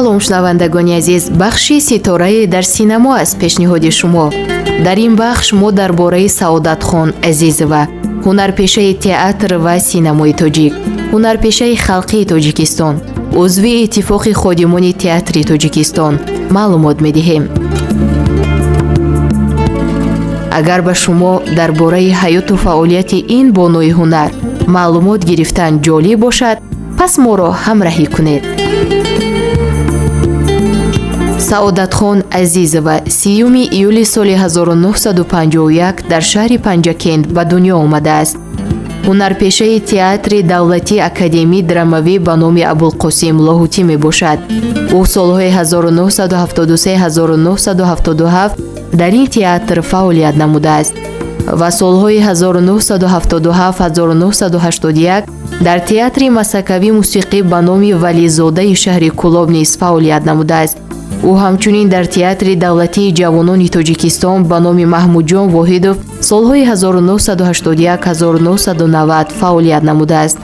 Салом, шунавандагони азиз! Бахши «Ситорае дар синамо» аст пешниҳоди шумо. Дар ин бахш мо дар бораи Саодатхон Азизова, ҳунарпешаи театр ва синамои тоҷик, ҳунарпешаи халқии Тоҷикистон, узви Иттифоқи ходимони театри Тоҷикистон маълумот медиҳем. Агар ба шумо дар бораи ҳаёту фаъолияти ин бонуи ҳунар маълумот гирифтан ҷолиб бошад, пас моро ҳамраҳӣ кунед. Саодатхон Азизова 30 июли соли 1951 дар шаҳри Панҷакент ба дунё омадааст. Ҳунарпешаи Театри давлатии академии драмавӣ ба номи Абулқосим Лоҳутӣ мебошад. Ӯ солҳои 1973-1977 дар ин театр фаъолият намудааст ва солҳои 1977-1981 дар Театри масакавӣ мусиқӣ ба номи Вализодаи шаҳри Кӯлоб низ фаъолият намудааст. Ӯ ҳамчунин дар Театри давлатии ҷавонони Тоҷикистон ба номи Маҳмудҷон Воҳидов солҳои 1981-1990 фаъолият намудааст.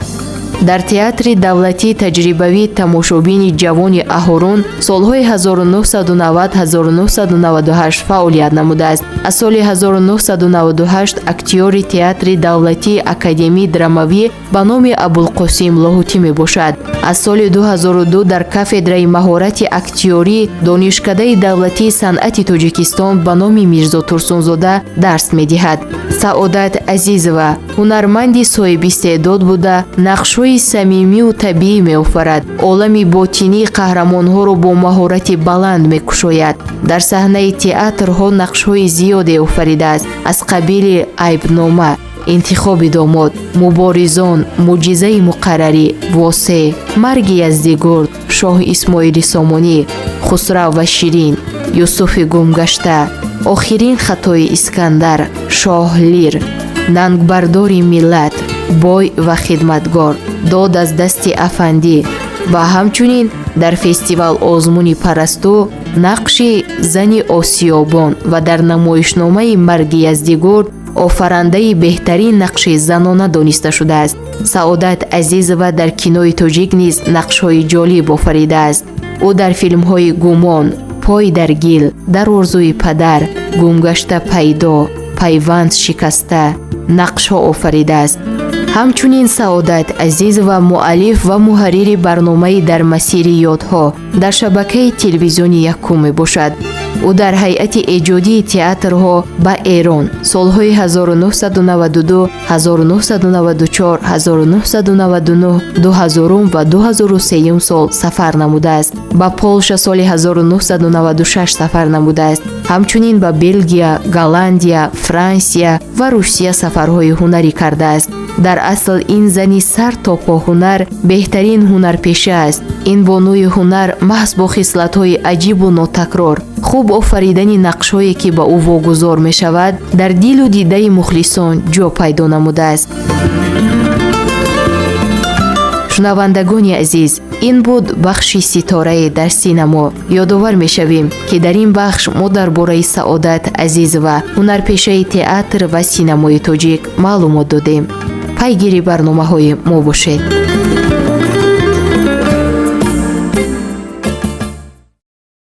Дар Театри давлатии таҷрибавии тамошобини ҷавони Аҳорун солҳои 1990-1998 фаъолият намудааст. Аз соли 1998 актёри Театри давлатии академии драмавӣ ба номи Абулқосим Лоҳутӣ мебошад. Аз соли 2002 дар кафедраи маҳорати актёрӣ Донишкадаи давлатии санъати Тоҷикистон ба номи Мирзо Турсунзода дарс медиҳад. Саодат Азизова ҳунарманди соҳибистеъдод буда, нақшҳои самимию табиӣ меофарад, олами ботинии қаҳрамонҳоро бо маҳорати баланд мекушояд. Дар саҳнаи театрҳо нақшҳои зиёде офаридааст, аз қабили «Айбнома», «Интихоби домод», «Муборизон», «Мӯъҷизаи муқаррарӣ», «Восеъ», «Марги Яздигурд», «Шоҳ Исмоили Сомонӣ», «Хусрав ва Ширин», «Юсуфи гумгашта», «Охирин хатои Искандар», «Шоҳ Лир», «Нангбардори миллат», «Бой ва хидматгор», «Дод аз дасти афандӣ» ва ҳамчунин дар фестивал озмуни «Парасту» нақши зани осиёбон ва дар намоишномаи «Марги Яздигурд» офарандаи беҳтарин нақши занона дониста шудааст. Саодат Азизова дар кинои тоҷик низ нақшҳои ҷолиб офаридааст. Ӯ дар филмҳои «Гумон», «Пой дар гил», «Дар орзуи падар», «Гумгашта пайдо», «Пайванд шикаста» нақшҳо офаридааст. Ҳамчунин Саодат Азизова муаллиф ва муҳаррири барномаи «Дар масири ёдҳо» дар шабакаи телевизиони якум мебошад. Ӯ дар ҳайати эҷодии театрҳо ба Эрон солҳои 1992, 1994, 1999, 2000 ва 2003 сол сафар намудааст. Ба Полша соли 1996 сафар намудааст. Ҳамчунин ба Белгия, Голландия, Франсия ва Русия сафарҳои ҳунарӣ кардааст. Дар асл ин зани сар то по ҳунар беҳтарин ҳунарпеша аст. Ин бонуи ҳунар маҳз бо хислатҳои аҷибу нотакрор, хуб офаридани нақшҳое, ки ба ӯ вогузор мешавад, дар дилу дидаи мухлисон ҷо пайдо намудааст. Шунавандагони азиз, ин буд бахши «Ситорае дар синамо». Ёдовар мешавем, ки дар ин бахш мо дар бораи Саодат Азизова, ҳунарпешаи театр ва синамои тоҷик, маълумот додем. Пайгири барномаҳои мо бошед.